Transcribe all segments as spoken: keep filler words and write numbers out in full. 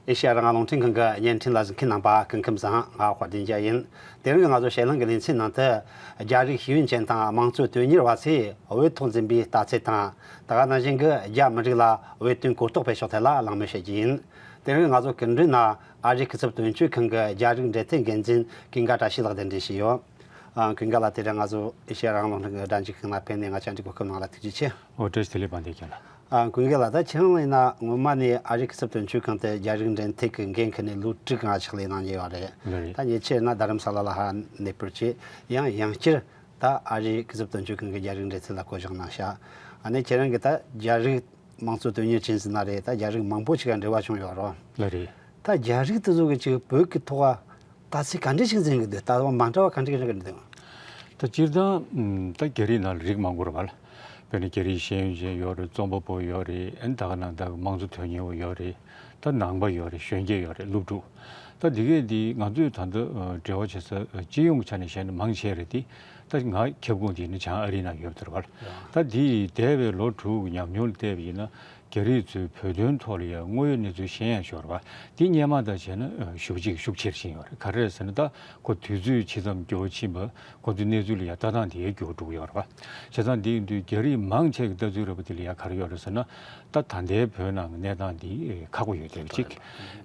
ཨེ་ཤེ་ཡ་རང་དབང་རླུང་འཕྲིན་ཁང་གི་བརྙན་འཕྲིན་ལ་གཟིགས་མཁན་རྣམ་པ་སྐུ་ཁམས་བཟང་། ང་དཔལ་ལྡན་རྒྱལ་ཡིན། དེ་རིང་གི་ང་ཚོ་ཞལ་ལུང་གི་ལེ་ཚན་ནང་དུ། རྒྱ་རིགས་ཤེས་ཡོན་ཅན་དང་དམངས་གཙོ་དོན་གཉེར་བ་ཚོས་བོད་ཐོག་འཛིན་པའི་ལྟ་ཚུལ་དང་། ད་ག་ནང་བཞིན་གྱི་རྒྱ་མི་རིགས་ལ་བོད་དོན་གོ་རྟོགས་སྤེལ་ཕྱོགས་ཐད་ལ་གླེང་མོལ་བྱེད་རྒྱུ་ཡིན། དེ་རིང་ང་ཚོ་སྐུ་མགྲོན་ན་ཨ་རིའི་སྐུ་ཚབ་དོན་གཅོད་ཁང་གི་རྒྱ་རིགས་འབྲེལ་མཐུད་འགན་འཛིན་ཀུན་དགའ་བཀྲ་ཤིས་ལགས་གདན་འདྲེན་བྱས་ཡོད། ཨ། ཀུན་དགའ་ལགས། དེ་རིང་ང་ཚོ་ཨེ་ཤེ་ཡ་རང་དབང་རླུང་འཕྲིན་གྱི་སྒྲ་འཇུག་ཁང་ལ་ཕེབས་ནས་ང་བཅར་འདྲི་གོ་སྐབས་གནང་ལ་ཐུགས་རྗེ་ཆེ། ཨོ། བཀྲ་ཤིས་བདེ་ལེགས། དཔལ་ལྡན་རྒྱལ་ལགས། ཨ། ཀུན་དགའ་ལགས། ད་ཁྱེད་རང་ཡིན་ན་སྔོན་མ་ནས་ཨ་རིའི་སྐུ་ཚབ་དོན་གཅོད་ཁང་དུ་རྒྱ་རིགས་འབྲེལ་མཐུད་ཀྱི་འགན་འཁུར་ནས་ལོ་དྲུག་ལྔ་ཕྱག་ལས་གནང་མྱོང་ཡོད་རེད། ལགས་རེད། ད་ཉེ་ཆར་ན་རྡ་རམ་ས་ལ་ལ་ཕར་གནས་སྤོར་བྱས། ཡང་ཡང་བསྐྱར་ད་ཨ་རིའི་སྐུ་ཚབ་དོན་གཅོད་ཁང་གི་རྒྱ་རིགས་འབྲེལ་མཐུད་ལ་བསྐོ་གཞག་གནང་ཤག་ཨ་ནི་ཁྱེད་རང་གིས་ད་རྒྱ་རིགས་དམངས་གཙོ་དོན་གཉེར་ཅན་ཟེར་ན་རེད། ད་རྒྱ་རིགས་མང་པོ་ཞིག་ག་འབྲེལ་བ་བྱུང་ཡོད་རེད། ལགས་རེད། ད་རྒྱ་རིགས་དེ་ཚོ་གིས་ཅིག་བོད་ཀྱི་ཐོག་ལྟ་ཚུལ་ག་འདྲ་ཞིག་འཛིན་གྱི་འདུག་ལྟ་བ་མ་འདྲ་བ་ག་འདྲ་ཞིག་འཛིན་གྱི་འདུག་ད་སྤྱིར་བཏང་། ཨམ། ད་རྒྱ་རིགས་ནང་ལ་རིགས་མང་པོ་རེད་པ། དཔེར་ན་རྒྱ་རིགས་ཤེས་ཡོན་ཅན་ཡོད་རེད། རྩོམ་པ་པོ་ཡོད་རེད། ཨ་ནི་ད་ག་ནང་ད་གི་དམངས་གཙོ་དོན་གཉེར་བ་ཡོད་རེད། ད་ནང་པ་ཡོད་རེད། གཞོན་སྐྱེས་ཡོད་རེད། སློབ་ཕྲུག་ད་འདི་གས་འདི་ང་ཚོས་ད་ལྟ་འབྲེལ་བ་བྱེད་ས་སྤྱི་ཡོངས་ཀྱི་ཆ་ནས་བཤད་ན་མང་ཆེ་རེད་དེ། ད་ང་ཁྱབ་ཁོངས་དེ་ནི་བྱང་ཨ་རིའི་ནང་ཡོད་པ་རེད་པ། ད་འདི་འདས་པའི་ལོ་དྲུག་གི་ཉམས་མྱོང་ལ་བལྟས་པ་ཡིན་ན། རྒྱ་རིགས་ཚོས་བོད་དོན་ཐོག་ལ་ཡང་དངོས་ཡོད་གནས་ཚུལ་ཤེས་ཡག་ཤོར་བ། དེ་སྔོན་མ་དང་བྱས་ན་ཨ་ཞེ་པོ་ཅིག་ཤུགས་ཆེར་ཕྱིན་ཡོད་རེད། ག་རེ་རེད་ཟེར་ན། ད་ཁོ་དུས་ཚོད་ཕྱེད་ཙམ་འགྱུར་བ་ཕྱིན་པ། ཁོ་ཚོའི་གནས་ཚུལ་ལ་ཡང་ལྟ་སྟངས་དེ་ཡང་འགྱུར་བ་འགྲོ་གི་ཡོད་རེད་པ། བྱས་ཙང་དེ་ཡིན་དུས་རྒྱ་རིགས་མང་ཆེ་གི་ལྟ་ཚུལ་རེད་པ། དེ་ལ་ཡང་ག་རེ་ཡོད་རེད་ཟེར་ན། ད་ད་ལྟའི་བོད་ནང་གི་གནས་སྟངས་འདི་ཁག་པོ་ཡོད་བསྡད་པ་གཅིག་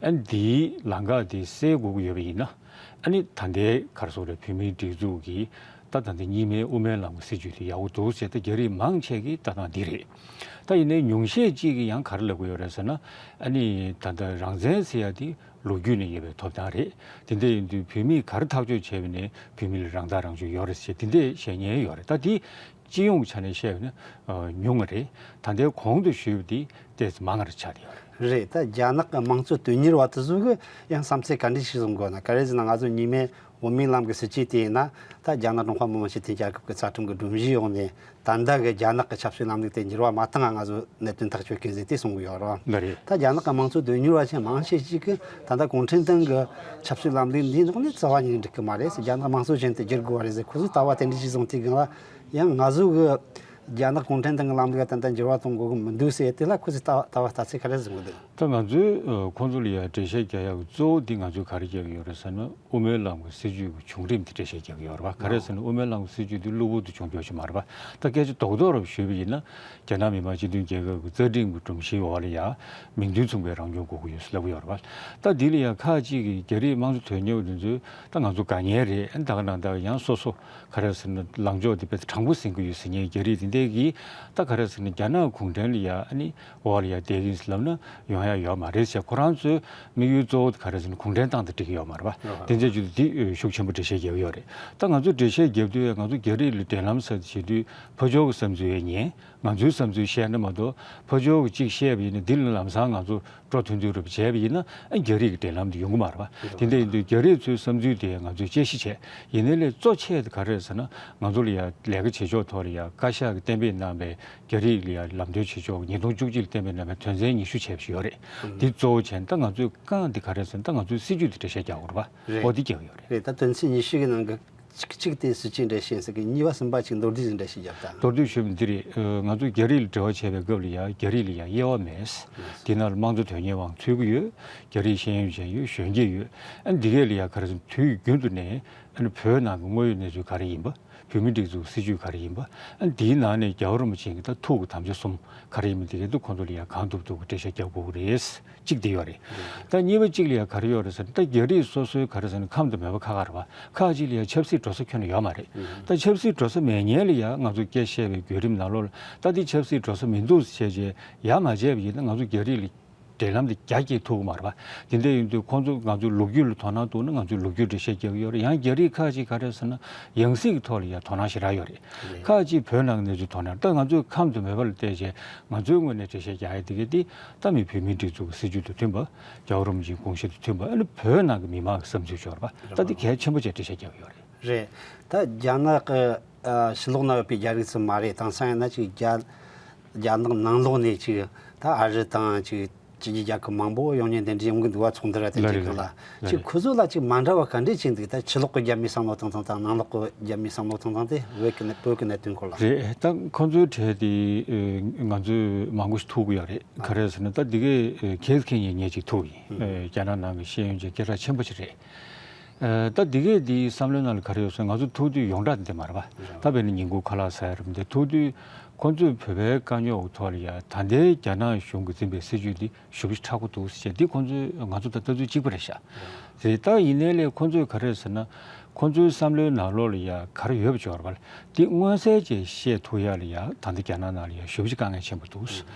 ཨ་ནི་འདིའི་ལམ་ཁ་དེ་སེལ་དགོས་ཀྱི་ཡོད་པ་ཡིན་ན། ཨ་ནི་ད་ལྟའི་ག་རེ་ཟེར་དགོས་རེད། བོད་མིའི་སྒྲིག་འཛུགས་ཀྱི་ད་ད་ལྟ་གཉིས་སྨན་དབུ་མའི་ལམ་གྱི་སྲིད་བྱུས་དེ་ཡག་པོ་འདུག་ཟེར། ད་རྒྱ་རིགས་མང་ཆེ་གི་ལྟ་སྟངས་འདི་རེད། ད་ཡིན་ནའི་ཉུང་ཤས་ཅིག་གིས་ཡང་ག་རེ་ལབ་ཀྱི་ཡོད་རེད་ཟེར་ན། ཨ་ནི་ད་ལྟ་རང་བཙན་ཟེར་ཡ་དེ་ལོ་རྒྱུས་ནས་ཡོད་པའི་ཐོབ་ཐང་རེད། དེ་འདྲ་ཡིན་དུས་བོད་མིས་ག་རེ་ཐག་གཅོད་བྱས་པ་ནས་བོད་མི་ལ་རང་ཐག་རང་གཅོད་ཡོད་རེད་ཟེར། དེ་འདྲ་བཤད་མཁན་ཡོད་རེད། ད་དེ་སྤྱི་ཡོངས་ཀྱི་ཆ་ནས་བཤད་པ་ན་ཨ་ཉུང་བ་རེད། ད་ལྟའི་གོང་དུ་ཞུས་པ་དེ་ཏོག་ཙམ་མང་བ་ཆགས་བསྡད་ཡོད་རེད། རེད། ད་རྒྱ་ནག་གི་དམངས་གཙོ་དོན་གཉེར་བ་དེ་ཚོ་གིས་ཡང་བསམ་ཚུལ་ག་འདྲ་ཞིག་བཟུང་དགོས་ན། ག་རེ་ཟེར་ན། ང་ཚོ་གཉིས་སྨན་དབུ་མའི་ལམ་གྱི་སྲིད་བྱུས་དེ་ཡིན་ན། ད་རྒྱ་ནག་ཀྲུང་ཧྭ་མི་དམངས་སྤྱི་མཐུན་རྒྱལ་ཁབ་ཀྱི་རྩ་ཁྲིམས་ཀྱི་སྒྲོམ་གཞིའི་འོག་ནས་ད་ལྟ་གི་རྒྱ་ནག་གི་ཆབ་སྲིད་ལམ་ལུགས་དེ་འགྱུར་བ་མ་བཏང་ང་ང་ཚོ་གནད་དོན་ཐག་གཅོད་མཁན་ཟིག་དེ་གསུང་གི་ཡོད་རེད། ལགས་རེད། ད་རྒྱ་ནག་གི་དམངས་གཙོ་དོན་གཉེར་བ་ཅན་མང་ཆེ་ཞིག་གིས་ད་ལྟ་གུང་ཁྲན་ཏང་གི་ཆབ་སྲིད་ལམ་ལུགས་འདིའི་འོག་ནས་རྩ་བ་ཉིད་ནས་འགྲིག་གི་མ་རེད་ཟེར། རྒྱ་ནག་དམངས་གཙོ་ཅན་དུ་བསྒྱུར་དགོས་པ་རེད་ཟེར། ཁོ་ཚོས་ལྟ་བ་དེ་འདྲ་ཞིག་བཟུང་དུས་སྒང་ལ། ཡང་ང་ཚོ་གི་རྒྱ་ནག་གུང་ཁྲན་ཏང་གི་ལམ་ལུགས་ད་ལྟ་འགྱུར་བ་གཏོང་དགོས་ཀྱི་མི་འདུག་ཟེར། དེ་ལ་ཁོ་ཚོས་ལྟ་ལྟ་བ་ལྟ་ཚུལ་ག་རེ་བཟུང་གི་འདུག་ད་ང་ཚོས་ཨ་ཁོང་ཚོ་ལ་ཡང་འགྲེལ་བཤད་རྒྱག་ཡག་གི་གཙོ་བོ་འདི་ང་ཚོས་ག་རེ་རྒྱག་གི་ཡོད་རེད་ཟེར་ན། དབུ་མའི་ལམ་གྱི་སྲིད་བྱུས་ཀྱི་བྱུང་རིམ་དེ་འགྲེལ་བཤད་རྒྱག་གི་ཡོད་རེད་པ། ག་རེ་ཟེར་ན། དབུ་མའི་ལམ་གྱི་སྲིད་བྱུས་འདི་གློ་བུར་དུ་བྱུང་རྒྱུ་ཞིག་མ་རེད་པ། ད་སྐད་ཆ་རྡོག་རྡོག་རུ་ཞུས་པ་ཡིན་ན། རྒྱ་ནག་མི་དམངས་སྤྱི་མཐུན་རྒྱལ་ཁབ་ཀྱི་རྩ་ཁྲིམས་ཀྱི་སྒྲོམ་གཞིའི་འོག་ལ་ཡང་མིང་དོན་མཚུངས་པའི་རང་སྐྱོང་དགོས་ཀྱི་ཡོད་ཟེར་ལབ་ཀྱི་ཡོད་རེད་པ། ད་འདི་ལ་ཡང་ཁག་ཅིག་གིས་རྒྱ་རིགས་དམངས་གཙོ་དོན་གཉེར་བ་འདི་ཚོས་ད་ང་ཚོ་དགའ་ཉེ་རེད། ཨ་ནི་ད་ག་ནང་ད་ཡང་སོ་སོ་ག་རེ་ཟེར་ན་ལངས་ཕྱོགས་དེ་དཔེ་དྲང་པོ་ཟིན་གྱི་ཡོད་ཟེར་མཁན་རྒྱ་རིགས་དེ་འདྲས་ཀྱིས། ད་ག་རེ་ཟེར་ན་རྒྱ་ནག་གུང་ཁྲན་ལ་ཡ་ཨ་ནི་འོག་ལ་ཡ་བསྡད་ཀྱི་ཡིན་ཟེར་ལབ་ན་ཡོང་ཡ་ཡོད་མ་རེད་ཟེར། ཁོ་རང་ཚོའི་དམིགས་ཡུལ་གཙོ་བོ་དེ་ག་རེ་ཟེར་ན་གུང་ཁྲན་ཏང་དང་འགྲིག་གི་ཡོད་མ་རེད་པ། ཨ་ཧ། དེ་འདྲས་བརྒྱུད་དེ་འདི་ཤུགས་ཆེན་པོ་འགྲེལ་བཤད་རྒྱག་གི་ཡོད་རེད། ད་ང་ཚོ་འགྲེལ་བཤད་རྒྱབ་དུས་ང་ཚོ་རྒྱ་རིགས་ལ་འབྲེལ་ལམ་ཟེར་བྱེད་དུས་ཕར་ཕྱོགས་ཀྱི་བསམ་ཚུལ་ཡང་ཉན། ང་ཚོའི་བསམ་ཚུལ་བཤད་ན་མ་གཏོགས། ཕར་ཕྱོགས་ཀྱིས་གཅིག་བཤད་པ་ཡིན་ན་འདི་ལ་ལམ་སང་ང་ཚོ་སྤྲོ་མཐུན་མཐུན་རུབ་བྱས་པ་ཡིན་ན། ཨ་རྒྱ་རིགས་ཀྱི་འབྲེལ་ལམ་དེ་ཡོང་གི་མ་རེད་པ། དེ་འདྲ་ཡིན་དུས་རྒྱ་རིགས་ཚོའི་བསམ་ཚུལ་དེ་ང་ཚོས་དཔྱད་ཞིབ་བྱས། ཡིན་ནའི་ལས་གཙོ་ཆེ་དེ་ག་རེ་རེད་ཟེར་ན། ང་ཚོ་ལ་ཡ་ལས་ཀ་བྱེད་ཕྱོགས་ཐོག་ལ་ཡ་བཀའ་ཤག་གིས་གཏན་འབེབས་གནང་བའི་རྒྱ་རིགས་ལ་ཡ་ལམ་སྟོན་བྱེད་ཕྱོགས་ཉིས་སྟོང་བཅུ་གཅིག་ལ་གཏན་འབེབས་གནང་བའི་དོན་ཚན་ཉི་ཤུ་བྱས་པ་ཞིག་ཡོད་རེད། འདི་གཙོ་བོ་བྱས་ནས་ད་ང་ཚོས་རྐང་འདི་ག་རེ་རེད་ཟེར་ན། ད་ང་ཚོའི་སྲིད་བྱུས་དེ་འགྲེལ་བཤད་རྒྱག་དགོས་རེད་པ། རེད། འོ་འདི་རྒྱག་གི་ཡོད་རེད། རེད། ད་དོན་ཚན་ཉི་ཤུ་གི་ནང་གི་གཅིག་གཅིག་དེ་སྲིད་བྱུས་འགྲེལ་བཤད་ཟེར་གི། གཉིས་པ་གསུམ་པ་གཅིག་མདོར་བསྡུས་ཟིག་འགྲེལ་བཤད་རྒྱབ་དང་། མདོར་བསྡུས་ཞུས་པ་འདི་རེད། ཨ་ང་ཚོ་རྒྱ་རིགས་ལ་འབྲེལ་བ་བྱས་པའི་སྐབས་ལ་ཡ་རྒྱ་རིགས་ལ་ཡ་དབྱེ་བ་མེད། དེ་ནང་ལ་དམངས་གཙོ་དོན་གཉེར་བའང་ཚུད་ཀྱི་ཡོད། རྒྱ་རིགས་ཤེས་ཡོན་ཅན་ཡོད། གཞོན་སྐྱེས་ཡོད། ཨ་འདི་གས་ལ་ཡ་ག་རེ་ཟེར་ན་དུས་རྒྱུན་དུ་ནས་ཨ་ནི་བོད་ནང་གི་དངོས་ཡོད་གནས་ཚུལ་ག་རེ་ཡིན་པ། བོད་མིའི་སྒྲིག་འཛུགས་སྲིད་བྱུས་ག་རེ་ཡིན་པ། ཨ་འདིའི་ནང་ནས་རྒྱལ་བ་རིན་པོ་ཆེ་གི་ད་ཐུགས་ཀྱི་དམ་བཅའ་གསུམ་ག་རེ་ཡིན་པ་འདི་གས་འདི་ཁོང་ཚོ་ལ་ཡ་གང་ཐུབ་ཐུབ་ཀྱི་འགྲེལ་བཤད་རྒྱག་དགོས་ཀྱི་རེད། གཅིག་དེ་ཡོད་རེད། ད་གཉིས་པ་གཅིག་ལ་ཡ་ག་རེ་ཡོད་རེད་ཟེར་ན། ད་རྒྱ་རིགས་སོ་སོའི་ག་རེ་ཟེར་ན་ཁམས་དང་མོས་པ་ཁ་ཁ་རེད་པ། ཁག་ཅིག་ལ་ཡ་ཆབ་སྲིད་འགྲོ་ས་ཁྱོན་ནས་ཡོད་མ་རེད། ད་ཆབ་སྲིད་འགྲོ་ས་མེད་མཁན་ལ་ཡ་ང་ཚོ་སྐད་བཤད་པའི་བརྒྱུད་རིམ་ནང་ལོགས་ལ། ད་འདི་ཆབ་སྲིད་འགྲོ་ས་མི་འདུག་ཟེར་བྱས་བྱས་ཡ་མ་བྱས་པ་ཡིན་ན་ང་ཚོ་རྒྱ་རིགས་ལ་འབྲེལ་ལམ་དེ་རྒྱ་སྐྱེད་ཐུབ་ཀྱི་མ་རེད་པ། དེ་འདྲ་ཡིན་དུས་ཁོང་ཚོ་ང་ཚོའི་ལོ་རྒྱུས་ལ་དོ་སྣང་གཏོང་ན་ང་ཚོའི་ལོ་རྒྱུས་འགྲེལ་བཤད་རྒྱག་གི་ཡོད་རེད། ཡང་རྒྱ་རིགས་ཁག་ཅིག་ག་རེ་ཟེར་ན་ཡང་སྲིད་ཀྱི་ཐོག་ལ་ཡ་དོ་སྣང་ཞེ་དྲག་ཡོད་རེད། ཁག་ཅིག་བོད་ནང་གི་གནས་ཚུལ་དོ་སྣང་། ད་ང་ཚོས་ཁམས་དང་མོས་པ་ལ་བལྟས་བྱས་ང་ཚོའི་ངོས་ནས་འགྲེལ་བཤད་རྒྱག་ཡ་དེ་གས་དེ། ད་མི་བོད་མིའི་སྒྲིག་འཛུགས་ཀྱི་སྲིད་བྱུས་དང་མཐུན་པ། རྒྱལ་བ་རིན་པོ་ཆེའི་དགོངས་གཞི་དང་མཐུན་པ། ཨ་ནི་བོད་ནང་གི་མི་མང་གི་བསམ་ཚུལ་ཤོར་བ། ད་འདི་གལ་ཆེན་པོ་བྱས་འགྲེལ་བཤད་རྒྱག་གི་ཡོད་རེད། རེད། ད་རྒྱ་ནག་གི་ཨ་ཕྱི་ལོགས་ན་ཡོད་པའི་རྒྱ་རིགས་ཚོ་མ་རེད། དེང་སང་ཡིན་ན་ཅིག་རྒྱ་རྒྱ་ནག་ནང་ལོགས་ནས་ཅིག་ད་ཨ་རི་དང་ཅིག་ ཕྱི་རྒྱལ་རྒྱལ་ཁབ་མང་པོ་ཡོང་མཁན་དེ་འདྲ་ཡོང་གི་འདུག་བ། ཚོགས་འདུ་ར་དེ་ལ་འདྲའི་རེད། སྒང་ལ་ལ་ཅིག་རེད། ཁོ་ཚོ་ལ་ཅིག་མ་འདྲ་བ་ག་འདྲས་ཅིག་འདུག་ད་ཕྱི་ལོགས་ཀྱི་རྒྱ་མིའི་བསམ་བློ་གཏོང་སྟངས་དང་ནང་ལོགས་ཀྱི་རྒྱ་མིའི་བསམ་བློ་གཏོང་སྟངས་དེ་བོད་ཀྱི་ནད་བོད་ཀྱི་གནད་དོན་སྐོར་ལ། རེད། ད་ཁོ་ཚོའི་གྲས་དེ་ཨེ་ང་ཚོས་མང་པོ་ཞིག་ཐུག་གི་ཡོད་རེད། ག་རེ་ཟེར་ན་ད་འདི་གའི་ཨེ་གལ་གལ་ཆེན་ངེས་ཅིག་ཐུག་ཡིན། ཨེ་རྒྱ་ནག་ནང་གི་ཤེས་ཡོན་ཅན་སྐད་གྲགས་ཆེན་པོ་ཞིག་རེད། ཨེ་ད་འདི་གས་འདིའི་བསམ་བློའི་ནང་ལ་ག་རེ་ཡོད་ཟེར་ན་ང་ཚོ་ཐུག་དུས་ཡོངས་གྲགས་འདི་མ་རེད་པ། ད་དཔེར་ན་ཉིན་གུང་ཁ་ལག་ཟ་ཡ་རེད་འདི་ཐུག་དུས་ཁོ་ཚོས་བོད་པའི་དཀའ་རྙོག་གི་ཐོག་ལ་ཡ་ད་ལྟའི་རྒྱ་ནག་གཞུང་གིས་འཛིན་པའི་སྲིད་བྱུས་འདི་ཞེ་པོ་ཅིག་མཁྲེགས་པོ་འདུག་ཟེར་བྱས་འདི་ཁོ་ཚོས་ང་ཚོ་དང་ལྟ་ཚུལ་གཅིག་པ་རེད་ཤག་རེད། ད་ཡིན་ནའི་ལས་ཁོ་ཚོས་ག་རེ་ཟེར་ན་ཁོ་ཚོའི་བསམ་བློའི་ནང་ལོགས་ལ་ཡ་ག་རེ་ཡོད་པ་ཅིག་ཡོད་རེད་པ། འདི་མངོན་གསལ་ཅིག་བཤད་ཐུབ་ཡ་ལ་ཡ་ད་ལྟ་རྒྱ་ནག་ནང་ལ་ཡ་ཞེ་པོ་ཅིག་དཀའ་ངལ་ཆེན་པོ་འདུག་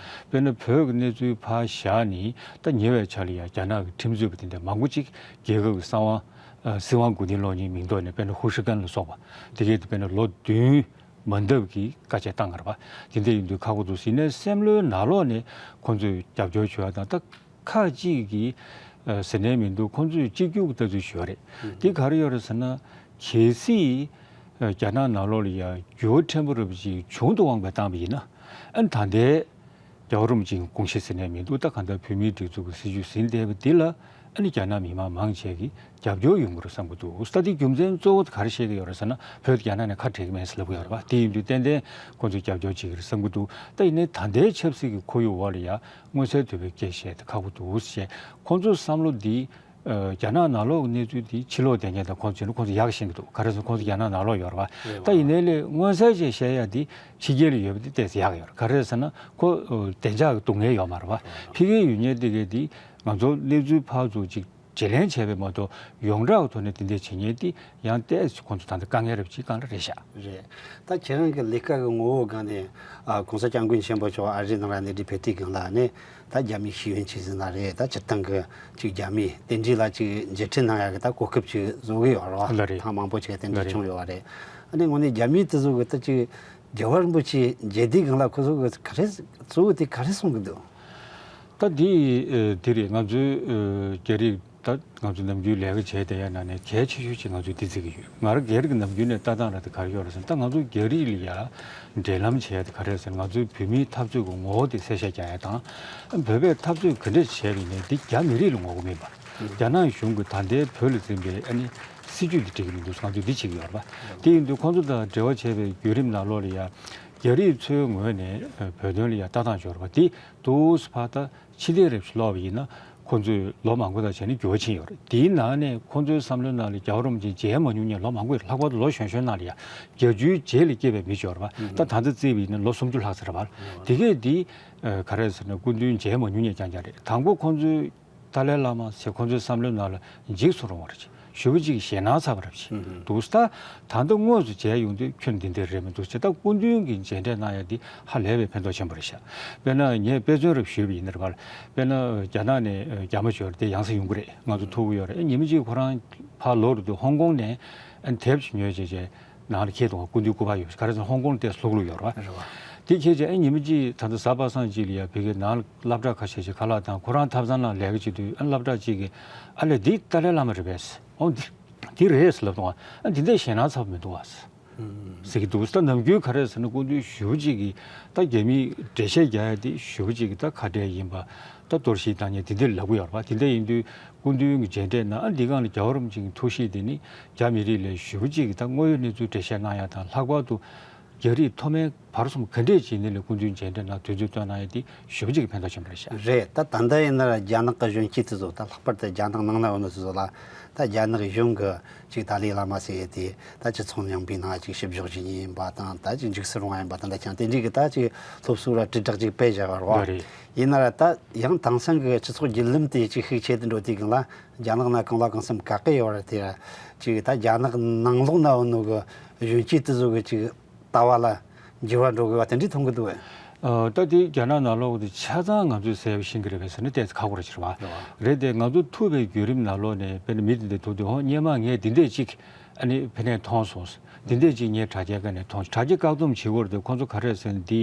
དཔེར་ན་བོད་ཀྱི་གནས་ཚུལ་ཕར་བཞག་ནས་ད་ཉེ་བའི་ཆར་ལ་ཡ་རྒྱ་ནག་གི་ཁྲིམས་རྩོད་པ་དེ་འདྲ་མང་པོ་ཅིག་རྒྱལ་ཁབ་ཀྱི་གསང་བ། ཨ་སྲིད་དབང་མགོ་རྟིང་སློག་མཁན་མིང་ཐོག་ནས་དཔེར་ན་ཧུ་ཧྲི་ཀན་ལ་སོགས་པ་དེ་གས་དེ་དཔེར་ན་ལོ་བདུན་མ་འདབ་ཀྱི་བཀའ་ཆད་བཏང་ཡོད་རེད་པ། དེ་འདྲ་ཡིན་དུས་ཁག་པོ་འདུག་ཟེར་ནས་སེམས་བློའི་ནང་ལོགས་ནས་ཁོང་ཚོས་རྒྱབ་སྐྱོར་ཞུ་བ་དང་ད་ཁག་ཅིག་གིས་ཨ་ཟེར་ནས་མི་འདུག་ཁོང་ཚོས་གཅིག་གྱུར་གྱི་ལྟ་ཚུལ་ཞུ་བ་རེད། དེ་ག་རེ་ཡོད་རེད་ཟེར་ན་གལ་སྲིད་ཨ་རྒྱ་ནག་ནང་ལོགས་ལ་ཡ་འགྱུར་བ་ཕྲན་བུ་རེད་པ་ཅིག་བྱུང་དུ་འོང་བ་བཏང་བ་ཡིན་ན་ཨ་ནི་ད་ལྟའི། རྒྱལ་བ་རིན་པོ་ཆེའི་དགོངས་གཞི་ཟེར་ནས་མི་འདུག་ད་གང་ལྟར་བོད་མིའི་སྒྲིག་འཛུགས་ཀྱི་སྲིད་བྱུས་ཟིན་བསྡད་པ་འདི་ལ་ཨ་ནི་རྒྱ་ནག་མི་མང་མང་ཆེ་གིས་རྒྱབ་སྐྱོར་ཡོང་གི་རེད་བསམ་གྱི་འདུག་ད་འདི་རྒྱུ་མཚན་གཙོ་བོ་ག་རེ་བཤད་ཀྱི་ཡོད་རེད་ཟེར་ན་བོད་དེ་རྒྱ་ནག་ནས་ཁ་བྲལ་གྱི་མེད་ཟེར་ལབ་ཀྱི་ཡོད་རེད་པ། དེ་ཡིན་དུས་ཏན་ཏན་ཁོང་ཚོས་རྒྱབ་སྐྱོར་བྱེད་ཀྱི་རེད་བསམ་གྱི་འདུག་ད་ཡིན་ནའི་ད་ལྟའི་ཆབ་སྲིད་ཀྱི་ཁོར་ཡུག་འོག་ལ་ཡ་མངོན་གསལ་དོད་པོའི་སྐད་བཤད་དེ་ཁག་པོ་འདུག་ཟེར་ཁོང་ཚོའི་བསམ་བློ་འདི། ཨ་རྒྱ་ནག་ནང་ལོགས་ཀྱི་གནས་ཚུལ་དེ་ཕྱི་ལོགས་བསྡད་མཁན་དང་ཁོང་ཚོ་ཡིན་ན་ཁོང་ཚོ་ཡག་ཤེས་ཀྱི་འདུག་ག་རེ་ཟེར་ཁོང་ཚོ་རྒྱ་ནག་ནང་ལོགས་ཡོད་རེད་པ། རེད་ད་པ། ཡིན་ནའི་ལས་མངོན་གསལ་ཅིག་བཤད་ཡ་དེ་ཕྱི་རྒྱལ་ལ་ཡོད་པ་དེ་ཏོག་ཙམ་ཡག་ཡོད་རེད། ག་རེ་ཟེར་ན་ཁོ་ཨ་བདེ་འཇགས་ཀྱི་སྡུག་བསྔལ་ཡོད་མ་རེད་པ། ཕ་གིར་ཡོད་མཁན་དེ་གས་དེ་ང་ཚོ་གནས་ཚུལ་ཕར་ཚུར་ཅིག་བརྗེ་ལེན་བྱས་པས་མ་གཏོགས་ཡོངས་གྲགས་ཀྱི་ཐོག་ནས་དེ་འདྲས་བྱེད་མཁན་དེ་ཡང་ཏོག་ཙམ་ཁོང་ཚོ་ད་ལྟ་དཀའ་ངལ་རེད་པ་ཅིག་སྒང་ལ་རེད་ཤག་རེད། ད་ཁྱེད་རང་གི་ལས་ཀ་གི་ངོ་བོ་སྒང་ནས་ཨ་༸གོང་ས་༸སྐྱབས་མགོན་ཆེན་པོ་མཆོག་ཨ་རིའི་ནང་ལ་གནས་འདྲི་ཕེབས་དུས་སྒང་ལ་ནས་ད་རྒྱ་མིའི་ཤེས་ཡོན་ཅན་ཟིན་ན་རེད། ད་སྤྱིར་བཏང་གི་ཅིག་རྒྱ་མིའི་རྟེན་འབྲེལ་ལ་ཅིག་མཇལ་འཕྲད་གནང་ཡག་གི་ད་གོ་སྐབས་ཅིག་བཟོ་གི་ཡོད་རེད་བ། ལ་རེད། ཐེངས་མང་པོ་ཅིག་རྟེན་ལ་འབྲེལ་རེད། བྱུང་ཡོད་བ་རེད། ཨ་ནི་དངོས་གནས་རྒྱ་མིའི་དེ་ཚོ་གི་ད་ཅིག་རྒྱལ་བ་རིན་པོ་ཆེ་མཇལ་དུས་སྒང་ལ་ཁོ་ཚོ་གི་ག་རེ་གཙོ་བོ་དེ་ག་རེ་གསུང་གི་འདུག་ད་འདི་ཨ་འདི་རེད། ང་ཚོའི་ཨ་རྒྱ་རིགས་ད་ང་ཚོ་ནམ་རྒྱུན་ལས་ཀ་བྱས་བསྡད་ཡ་ནང་ནས་གལ་ཆེ་ཤོས་ཅིག་ང་ཚོས་འདི་བརྩི་གི་ཡོད། ང་རང་རྒྱ་རིགས་ནམ་རྒྱུན་ནས་ལྟ་སྟངས་ར་དེ་ག་རེ་ཡོད་རེད་ཟེར་ན་ད་ང་ཚོ་རྒྱ་རིགས་ལ་ཡ་འབྲེལ་ལམ་བྱས་ཡ་དེ་ག་རེ་རེད་ཟེར་ན་ང་ཚོའི་བོད་མིའི་འཐབ་རྩོད་ཀྱི་ངོ་བོ་དེ་གསལ་བཤད་རྒྱག་ཡ་དང་བོད་པའི་འཐབ་རྩོད་ག་འདྲས་བྱས་པ་ཡིན་ནའི་འདི་རྒྱ་མི་རིགས་ལ་ངོ་རྒོལ་མིན་པ། རྒྱ་ནག་གཞུང་གིས་ད་ལྟའི་བོད་ལ་འཛིན་པའི་ཨ་ནི་སྲིད་བྱུས་འདི་འགྲིག་གི་མི་འདུག་ང་ཚོས་འདི་བྱེད་ཀྱི་ཡོད་རེད་པ། དེ་ཡིན་དུས་ཁོང་ཚོ་དང་འབྲེལ་བ་བྱས་པའི་བརྒྱུད་རིམ་ནང་ལོགས་ལ་ཡ་རྒྱ་རིགས་ཚོའི་ངོས་ནས་བོད་དོན་ལ་ཡ་ལྟ་སྟངས་ཡོད་རེད་པ། འདི་དུས་ཕར་ད། ཕྱི་ལས་རེ་བཞིན་ལོག་པ་ཡིན་ན་ཁོང་ཚོས་ལོ་མང་པོ་དང་བྱས་ནས་འགྱུར་བ་ཕྱིན་ཡོད་རེད། དེའི་ནང་ནས་ཁོང་ཚོའི་བསམ་བློའི་ནང་ལ་རྒྱལ་བ་རིན་པོ་ཆེ་མཇལ་མ་མྱོང་མཁན་ལོ་མང་པོ་ཡོད་རེད། ལྷག་པར་དུ་ལོ་གཞོན་གཞོན་ནང་ལ་ཡ་བརྒྱད་ཅུའི་རྗེས་ལ་སྐྱེས་པའི་མི་ཅིག་ཡོད་རེད་པ། ད་ད་ལྟ་བརྩིས་པ་ཡིན་ན་ལོ་སུམ་ཅུ་ལྷག་ཙམ་རེད་པ། དེ་གས་འདི་ག་རེ་ཟེར་ན་སྐུ་མདུན་མཇལ་མ་མྱོང་མཁན་རྐྱང་རྐྱང་རེད། དང་པོ་ཁོང་ཚོའི་ཏཱ་ལའི་བླ་མ་ཟེར་ཁོང་ཚོའི་བསམ་བློའི་ནང་ལ་འཇིགས་སུ་རུང་བ་རེད། ཞེ་པོ་ཅིག་ཞེད་སྣང་ཚ་བ་རབ་ཅིག་འདུག་ད་ད་ལྟ་དངོས་སུ་མཇལ་ཡོང་དུས་ཁྱོད་འདི་འདྲ་རེད་མི་འདུག་ཅེས་ད་སྐུ་མདུན་གྱི་མཇལ་འཕྲད་གནང་ཡ་འདི་ཧ་ལས་པའི་ཕན་ཐོགས་ཆེན་པོ་རེད་ཤག་དཔེར་ན་ངས་དཔེ་མཚོན་རབ་ཞུས་པ་ཡིན་ན་རེད་པ། དཔེར་ན་རྒྱ་ནག་ནས་རྒྱ་མ་འབྱོར་དེ་ཡང་སེ་ཡོང་གི་རེད། ང་ཚོ་ཐུག་གི་ཡོད་རེད། ཉི་མ་གཅིག་ཁོ་རང་ཕར་ལོག་རེད་དུས་ཧོང་ཀོང་ནས་དེབ་ཅིག་ཉོས་བྱས་བྱས་ནང་ལ་འཁྱེར་འདུག་སྐུ་མདུན་སྐུ་པར་ཡོད། ག་རེ་ཟེར་ན་ཧོང་ཀོང་དེ་ལྷུག་ལྷུག་ཡོད་རེད་པ། དེ་འཁྱེར་བྱས་ཨེ་ཉི་མ་གཅིག་ད་ལྟ་གཟའ་པ་སངས་གཅིག་ལ་ཡ་ཕ་གིའི་ནང་སློབ་གྲྭ་ཁ་ཤས་ཤིག་ཁ་ལག་དང་ཁོ་རང་ཐབ་ཚང་ནང་ལས་ཀ་བྱེད་དུས་ཨ་སློབ་གྲྭ་གཅིག་གིས་ཨ་ལས་འདི་ཏཱ་ལའི་བླ་མ་རེད་པས། ཨོ་འདི་འདི་རེད་ཟེར་ལབ་དང་ཨ་འདི་འདྲའི་ཞེད་སྣང་ཚ་པོ་མི་འདུག་ཨ་ཟེར་གྱི་འདུག་ད་ནམ་རྒྱུན་ག་རེ་ཟེར་ན་སྐུ་མདུན་ཞེ་པོ་གཅིག་གིས་ད་རྒྱ་མིས་འགྲེལ་བཤད་རྒྱག་ཡ་དེ་ཞེ་པོ་གཅིག་གིས་ད་ཁ་བྲལ་ཡིན་པ་ད་གཏོར་བཤིག་བཏང་མཁན་དེ་འདྲ་ལབ་གི་ཡོད་རེད་པ། དེ་འདྲ་ཡིན་དུས་སྐུ་མདུན་གྱི་མཇལ་འཕྲད་ནང་ཨ་འདི་སྒང་ལ་རྒྱལ་བ་རིན་པོ་ཆེ་གི་ཐུགས་གཤིས་དེ་ནི་རྒྱ་མི་རིགས་ལ་ཞེ་པོ་གཅིག་གིས་ད་དངོས་ཡོད་གནས་ཚུལ་འགྲེལ་བཤད་གནང་ཡ་དང་ལྷག་པར་དུ་རྒྱ་རིགས་མཐོ་དམན་བར་གསུམ་ག་འདྲས་བྱས་ནས་ལས་སྐུ་མདུན་མཇལ་འཕྲད་གནང་དུས་ཚོད་བཏོན་གནང་ཡ་དེ་ཞེ་པོ་ཅིག་གི་ཕན་ཐོགས་ཆེན་པོ་རེད་ཤག་རེད། ད་ད་ལྟ་ཡིན་ན་རྒྱ་ནག་གི་གཞོན་སྐྱེས་དེ་ཚོ་ད་ལྷག་པར་དུ་རྒྱ་ནག་ནང་ན་ཡོད་ནོ་དེ་ཚོ་ལ་ད་རྒྱ་ནག་གཞུང་གི་ཅིག་ཏཱ་ལའི་བླ་མ་ཟེར་ཡས་དེ་ད་སྤྱི་ཚོགས་རྙིང་པའི་ནང་ཅིག་ཞིབ་འཇུག་བྱེད་མཁན་ཡིན་པ་དང་ད་ཅིག་འཇིགས་སུ་རུང་བ་ཡིན་པ་དང་ད་ཅང་དེ་འདྲའི་གི་ད་ཅིག་སློབ་གསོ་ར་དྲིལ་བསྒྲགས་ཅིག་སྤེལ་བཞག་པ་རེད་བ། ཡིན་ན་ར་ད་ཡང་དེང་སང་གི་སྤྱི་ཚོགས་བརྒྱུད་ལམ་དེ་ཅིག་ཤུགས་ཆེ་དུ་འགྲོ་དུས་སྒང་ལ་རྒྱ་ནག་ནང་གང་ལ་གང་འཚམ་ག་གེ་ཡོད་ར་དེ་ར་ཅིག་ད་རྒྱ་ནག་ནང་ལོགས་ན་ཡོད་ནོ་གི་གཞོན་སྐྱེས་དེ་ཚོ་གི་ཅིག་ལྟ་བ་ལ་འགྱུར་བ་འགྲོ་དགོས་པ་དེ་འདྲའི་མཐོང་གི་འདུག་བས། ཨ་ད་དེ་རྒྱ་ནག་ནང་ལོགས་དེ་ཆ་ཚང་ང་ཚོས་ཟེར་བ་ཤེས་ཀྱི་རེད་པས་ཟེར་ན་ཏོག་ཙམ་ཁག་པོ་རེད་ཕྱིར་བ། རེད་དེ་ང་ཚོ་ཐུག་པའི་བརྒྱུད་རིམ་ནང་ལོགས་ནས་དཔེར་ན་མི་དེ་འདྲ་ཐུག་དུས་ཧོ་སྔོན་མ་ངས་དེ་འདྲས་ཅིག་ཨ་ནི་ཕ་གིར་མཐོང་སོང་། དེ་འདྲས་ཅིག་ངས་དྲ་རྒྱའི་སྒང་ནས་མཐོང་། དྲ་རྒྱ་བཀག་སྡོམ་བྱེད་དགོས་རེད་དེ་ཁོང་ཚོ་ག་རེ་ཟེར་ན་དེ་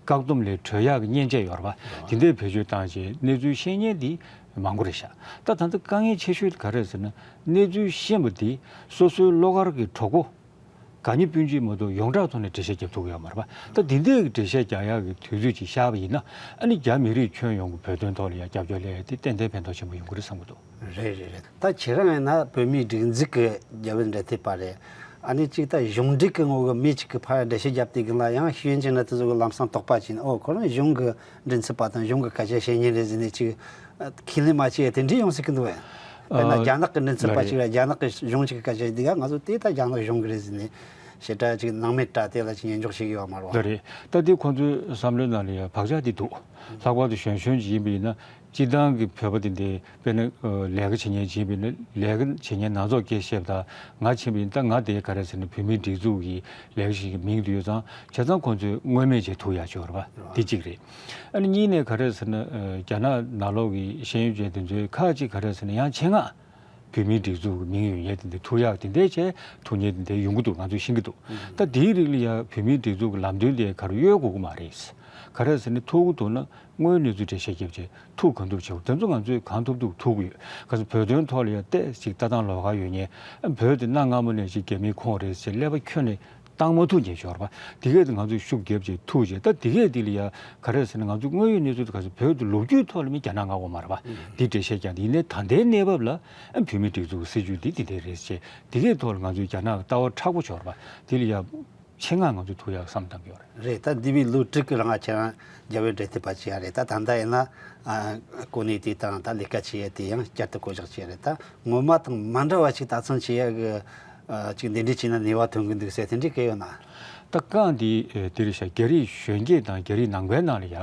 བཀག་སྡོམ་ལས་གྲོལ་ཡག་གི་མཉེན་ཆས་ཡོད་རེད་པ། དེ་འདྲས་བེད་སྤྱོད་བཏང་བྱས་གནས་ཚུལ་ཤེས་མཁན་དེ་མང་པོ་རེད་ཤག་ད་ད་ལྟ་དཀའ་ངལ་ཆེ་ཤོས་དེ་ག་རེ་ཟེར་ན་གནས་ཚུལ་ཤེས་པ་དེ་སོ་སོའི་བློ་དཀར་གྱི་གྲོགས་པོ། ག་ཉིད་སྤུན་མཆེད་མ་གཏོགས་ཡོངས་གྲགས་ཐོག་ནས་འགྲེལ་བཤད་རྒྱབ་ཐུབ་ཀྱི་ཡོད་མ་རེད་པ། ད་དེ་འདྲའི་གི་འགྲེལ་བཤད་རྒྱག་ཡག་གི་དུས་ཚོད་ཅིག་ཤར་བ་ཡིན་ན། ཨ་ནི་རྒྱ་མི་རིགས་ཁྱོན་ཡོངས་ཀྱི་བོད་དོན་ཐོག་ལ་ཡང་སྐྱབས་བཅོལ་སླེབས་ཡ་དེ་ཏན་ཏན་ཕན་ཐོགས་ཆེན་པོ་ཡོང་གི་རེད་བསམ་གྱི་འདུག། རེད་རེད་རེད། ད་ཁྱེད་རང་ཡིན་ན་བོད་མིའི་སྒྲིག་འཛུགས་ཀྱི་རྒྱབ་འདྲེན་འབྲེལ་མཐུད་པ་རེད། ཨ་ནི་གཅིག་ད་གཞུང་འབྲེལ་གྱི་ངོ་གི་མི་གཅིག་གི་ཕར་འགྲེལ་བཤད་བརྒྱབ་དེ་གི་ལ་ཡང་ཤེས་ཡོན་ཅན་ན་དེ་ཚོ་གི་ལམ་སང་དོགས་པ་བྱས་ནས། ཨོ་ཁོ་རང་གཞུང་གི་མགྲིན་ཚབ་པ་དང་གཞུང་གི་སྐད་ཆ་བཤད་མཁན་རེད་ཟེར་ནས་ཅིག་ཁས་ལེན་མ་བྱས་དེ་འདྲས་ཡོང་སྲིད་ཀྱི་འདུག་བས། དཔེར་ན་ཨ། རྒྱ་ནག་གི་མགྲིན་ཚབ་པ་ལ་ཅིག་རེད། རེད། རྒྱ་ནག་གི་གཞུང་ཅིག་གི་སྐད་ཆ་འདི་ག་ང་ཚོ་དེ་ད་རྒྱ་ནག་གཞུང་གི་རེད་ཟེར་ནས་ཞེ་དྲག་ཅིག་སྣང་མེད་བཀྲ་དེ་ལ་ཅིག་ཉན་འཇོག་བྱེད་ཀྱི་ཡོད་མ་རེད་བ། ལགས་རེད། ད་དེ་ཁོང་ཚོའི་བསམ་བློའི་ནང་ལ་ཡང་བག་ཆགས་དེ་འདུག། ལྷག་པར་དུ་གཞོན་གཞོན་ཅིག་ཡིན་པ་ཡིན་ན། སྤྱིར་བཏང་གི་བོད་པ་དེ་འདྲའི་དཔེར་ན་ལས་ཀ་བྱེད་མཁན་ཅིག་ཡིན་པ་ཡིན་ན། ལས་ཀ་བྱེད་མཁན་ནང་ཚོགས་སྐད་བཤད་པ་དང་། ང་ཕྱིན་པ་ཡིན་ད་ང་དེ་ག་རེ་ཟེར་ན་བོད་མིའི་སྒྲིག་འཛུགས་ཀྱི་ལས་ཀ་ཞིག་གི་མིང་དུ་ཡོད་ཙང་། བྱས་ཙང་ཁོང་ཚོས་མངོན་མེད་ཅིག་ཐུག་ཡག་ཅིག་ཡོད་རེད་པ། དེ་གཅིག་རེད། ཨ་ནི་གཉིས་ནས་ག་རེ་ཟེར་ན། ཨ། རྒྱ་ནག་ནང་ལོགས་ཀྱི་ཤེས་ཡོན་ཅན་དེ་ཚོའི་ཁག་ཅིག་ག་རེ་ཟེར་ན་ཡང་ཆེད་མངགས་བོད་མིའི་སྒྲིག་འཛུགས་ཀྱི་མིང་ཡོད་མཁན་དེ་འདྲ་ཐུག་ཡག་དེ་འདྲའི་བྱས་ཐུག་མཁན་དེ་འདྲ་ཡོང་གི་འདུག། ང་ཚོས་ཤེས་ཀྱི་འདུག། ད་དེའི་རིགས་ལ་ཡང་བོད་མིའི་སྒྲིག་འཛུགས་ཀྱི་ལམ་སྟོན་དེ་ག་རེ་གཡོལ་དགོས་ཀྱི་མ་རེད། ག་རེ་ཟེར་ན་ཐུག་གི་འདུག་ན་དངོས་གནས་ཚུལ་འགྲེལ་བཤད་རྒྱབ་བྱས་ཐུག་གང་ཐུབ་བྱེད་དགོས། དེ་ཚོ་ང་ཚོས་གང་ཐུབ་ཐུབ་ཐུག་གི་ཡོད། ག་ཚོད་བོད་དོན་ཐོག་ལ་ཡང་ཏོག་ཙམ་ལྟ་སྟངས་ལོགས་ཀ་ཡོད་མཁན། བོད་དེ་གནའ་སྔ་མོ་ནས་ཅིག་རྒྱ་མིའི་ཁོངས་རེད་ཟེར་ཀླད་པ་ཁྱོན་ནས་བཏང་མ་ཐུབ་མཁན་ཅིག་ཡོད་རེད་པ། དེ་གས་དེ་ང་ཚོས་ཤུགས་བརྒྱབ་བྱས་ཐུག་བྱས། ད་དེ་གས་དེ་ལ་ཡ་ག་རེ་ཟེར་ན་ང་ཚོས་དངོས་ཡོད་གནས་ཚུལ་དེ་ག་ཚོད་བོད་དུ་ལོ་རྒྱུས་ཐོག་ལ་མི་རྒྱ་ནག་མངའ་གི་མ་རེད་པ། ཨང་། དེ་འགྲེལ་བཤད་རྒྱག་དེ་ཡིན་ནའི་ད་ལྟའི་གནས་བབ་ལ་ཨ་བོད་མིའི་སྒྲིག་འཛུགས་ཀྱི་སྲིད་བྱུས་འདི་དེ་འདྲ་རེད་ཟེར། དེ་གས་ཐོག་ལ་ང་ཚོས་རྒྱ་ནག་ལ་ལྟ་བ་མཁྲེགས་པོ་ཅིག་ཡོད་རེད་པ། དེ་ལ་ཡ་ཆེད་མངགས་ང་ཚོས་ཐུག་ཡག་བསམ་བཏང་གི་ཡོད་རེད། རེད། ད་འདས་པའི་ལོ་དྲུག་གི་རིང་ང་ཁྱེད་རང་རྒྱབ་འདྲེན་འབྲེལ་མཐུད་པ་བྱས་ཡ་རེད། ད་ད་ལྟ་ཡིན་ན་ཨ་གོ་གནས་དེ་དང་ད་ལས་ཀ་བྱེད་ཡ་དེ་ཡང་བསྐྱར་དུ་བསྐོ་གཞག་བྱས་རེད། ད་ངོ་མ་དང་མ་འདྲ་བ་ཞིག་ད་ཚང་བྱེད་ཡ་གི་ཨ་ཅིག་འདི་འདྲས་བྱས་ན་ནུས་པ་ཐོན་གི་འདུག་ཟེར་དེ་འདྲས་སྐད་ཡོད་ན། ད་རྐང་འདི་ཨེ་དེ་རེད་ཤག། རྒྱ་རིགས་གཞོན་སྐྱེས་དང་རྒྱ་རིགས་ནང་པའི་ནང་ལ་ཡ་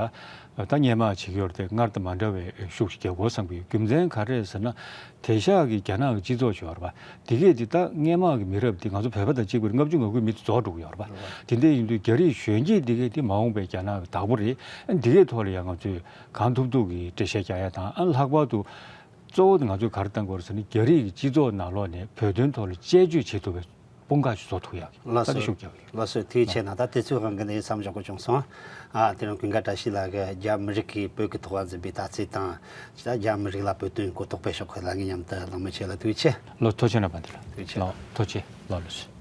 ད་སྔོན་མ་བྱེད་ཀྱི་ཡོད་རེད་དེ། སྔར་དང་མ་འདྲ་བའི་ཤུགས་ཤིག་རྒྱག་དགོས་བསམ་གྱི་ཡོད། རྒྱུ་མཚན་ག་རེ་རེད་ཟེར་ན། དེང་སང་གི་རྒྱ་ནག་གི་སྤྱི་ཚོགས་ཤོར་བ་དེ་གས་དེ་ད་སྔོན་མ་གི་མི་རབས་དེ་ང་ཚོ་བོད་པ་དང་གཅིག་པ་རེད། ལྔ་བཅུ་ང་དགུའི་མི་དེ་རྫོགས་འགྲོ་གི་ཡོད་རེད་པ། དེ་འདྲ་ཡིན་དུས་རྒྱ་རིགས་གཞོན་སྐྱེས་དེ་གས་དེ་མ་འོངས་པའི་རྒྱ་ནག་གི་བདག་པོ་རེད། ཨ་འདི་གས་ཐོག་ལ་ཡང་ང་ཚོས་གང་ཐུབ་ཐུབ་ཀྱིས་འགྲེལ་བཤད་རྒྱག་ཡ་དང་། ཨ་ལྷག་པར་དུ་གཙོ་བོ་དེ་ང་ཚོས་ག་རེ་བཏང་དགོས་རེད་ཟེར་ན། རྒྱ་རིགས་ཀྱི་སྤྱི་ཚོགས་ནང་ལོགས་ནས་བོད་དོན་ཐོག་ལ་དཔྱད་བརྗོད་བྱེད་ཐུབ་པའི་དཔུང་ཁག་ཞིག་བཟོ་ཐུབ་ཡག་གི་ལགས་ད་ལྟ་སོ། ཤུགས་རྒྱག་གི་ཡོད། ལགས་སོ། དེའི་ཆེད་ན་ད་དུས་ཚོད་དབང་གིས་ནས་མཚམས་འཇོག་དགོས་བྱུང་སོང་། ཨ་དེ་རིང་ཀུན་དགའ་བཀྲ་ཤིས་ལགས་ཀྱིས་རྒྱ་མི་རིགས་ཀྱིས་བོད་ཀྱི་ཐོག་ལ་འཛིན་པའི་དར་རྩེ་དང་། ད་རྒྱ་མི་རིགས་ལ་བོད་དོན་གོ་རྟོགས་སྤེལ་ཕྱོགས་ཁག་ལ་ངས་མཉམ་དུ་གླེང་མོལ་བྱས་ལ་ཐུགས་རྗེ་ཆེ། ལགས་ཐུགས་རྗེ་གནང་བ་འདི་ལ། ཐུགས་རྗེ་ཆེ། ལགས་ཐུགས་རྗེ་ཆེ། ལགས་ལགས་སོ།